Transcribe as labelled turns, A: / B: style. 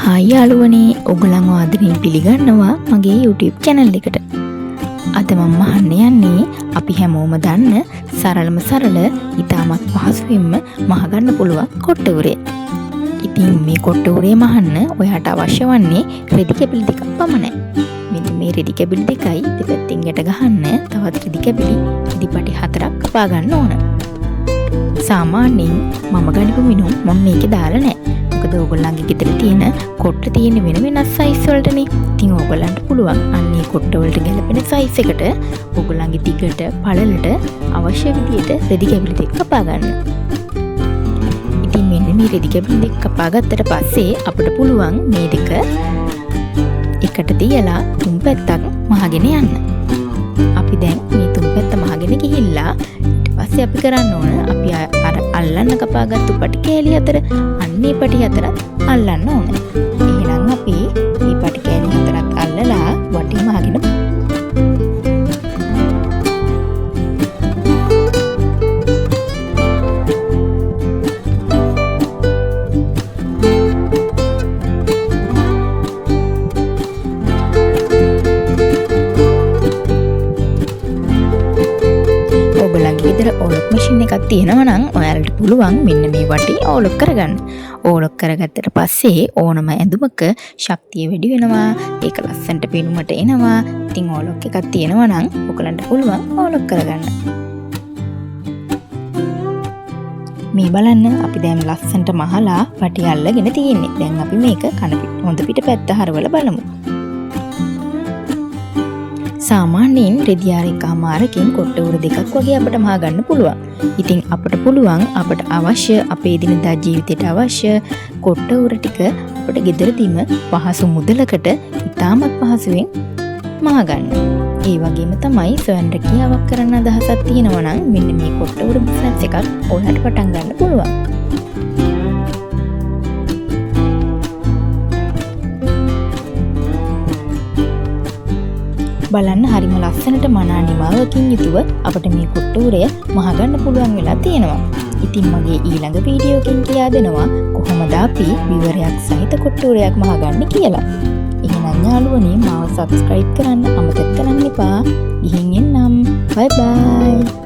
A: Hi යාළුවනේ, ඔයගොල්ලන්ව ආදරෙන් පිළිගන්නවා මගේ YouTube channel එකට. අද මම අහන්න යන්නේ අපි හැමෝම දන්න සරලම සරල ඉතාමත් පහසුවෙන්ම මහගන්න පුළුවන් කොට්ට උරය. ඉතින් මේ කොට්ට උරේ මහන්න ඔයාට අවශ්‍ය වන්නේ රෙදි කැබලි දෙකක් පමණයි. මෙන්න මේ රෙදි කැබලි දෙකයි දෙපැත්තෙන් ගැට ගහන්න තවත් රෙදි කැබලි ඉදිපටි හතරක් කපා ගන්න ඕන. සාමාන්‍යයෙන් මම ගනිපු මිනුම් මම මේකේ දාලා නැහැ. මොකද ඕගොල්ලන්ගේ ගෙදර තියෙන කොට්ට තියෙන වෙන වෙනස් සයිස් වලටනේ. ඉතින් ඕගොල්ලන්ට පුළුවන් අන්න ඒ කොට්ට වලට ගැලපෙන සයිස් එකට ඕගොල්ලන්ගේ දිගට පළලට අවශ්‍ය විදියට රෙදි කැබලි දෙක කපා ගන්න. ඉතින් මෙන්න මේ රෙදි කැබලි දෙක කපා ගත්තට පස්සේ අපිට පුළුවන් මේ දෙක එකට තියලා තුන් පැත්තක් මහගෙන යන්න. අපි දැන් මේ තුන් පැත්ත මහගෙන ගිහිල්ලා ඊට පස්සේ අපි කරන්න ඕන අපි අර අල්ලන්න කපාගත්තු පටි කෑලි හතර අන්නේ පටි හතරත් අල්ලන්න ඕන. එහෙනම් අපි මේ පටි කෑලි හතරත් අල්ලලා වටේ මහගෙන ඔයගොල්ලන්ගේ ගෙදර ඕලොක් මැෂින් එකක් තියෙනවා නම් ඔයාලට පුළුවන් මෙන්න මේ වටේ ඕලොක් කරගන්න. ඕලොක් කරගත්තට පස්සේ ඕනම ඇඳුමක ශක්තිය වැඩි වෙනවා, ඒක ලස්සනට පෙනුමට එනවා. ඉතින් ඕලොක් එකක් තියෙනවා නම් ඔයගොල්ලන්ට පුළුවන් ඕලොක් කරගන්න. මේ බලන්න අපි දැන් ලස්සනට මහලා වටේ අල්ලගෙන තියෙන්නේ. දැන් අපි මේක කන හොඳ පිට පැත්ත හරවලා බලමු. සාමාන්‍යයෙන් රෙදි ආර එකමාරකින් කොට්ට උර දෙකක් වගේ අපිට මහ ගන්න පුළුවන්. ඉතින් අපට පුළුවන් අපට අවශ්‍ය අපේ එදිනදා ජීවිතයට අවශ්‍ය කොට්ට උර ටික අපට ගෙදරදීම පහසු මුදලකට ඉතාමත් පහසුවෙන් මහ ගන්න. ඒ වගේම තමයි ස්වයං රැකියාවක් කරන්න අදහසක් තියෙනවා නම් මෙන්න මේ කොට්ට උර බිස්නස් එකක් ඔයාලට පටන් ගන්න පුළුවන්. බලන්න හරිම ලස්සනට මනා නිමාවකින් යුතුව අපට මේ කොට්ට උරය මහගන්න පුළුවන් වෙලා තියෙනවා. ඉතින් මගේ ඊළඟ වීඩියෝ එකෙන් කියා දෙනවා කොහොමද අපි විවරයක් සහිත කොට්ට උරයක් මහගන්නේ කියලා. එහෙනම් යාළුවනේ මාව සබ්ස්ක්‍රයිබ් කරන්න අමතක කරන්න එපා. ගිහින් එන්නම්. බයි බයි.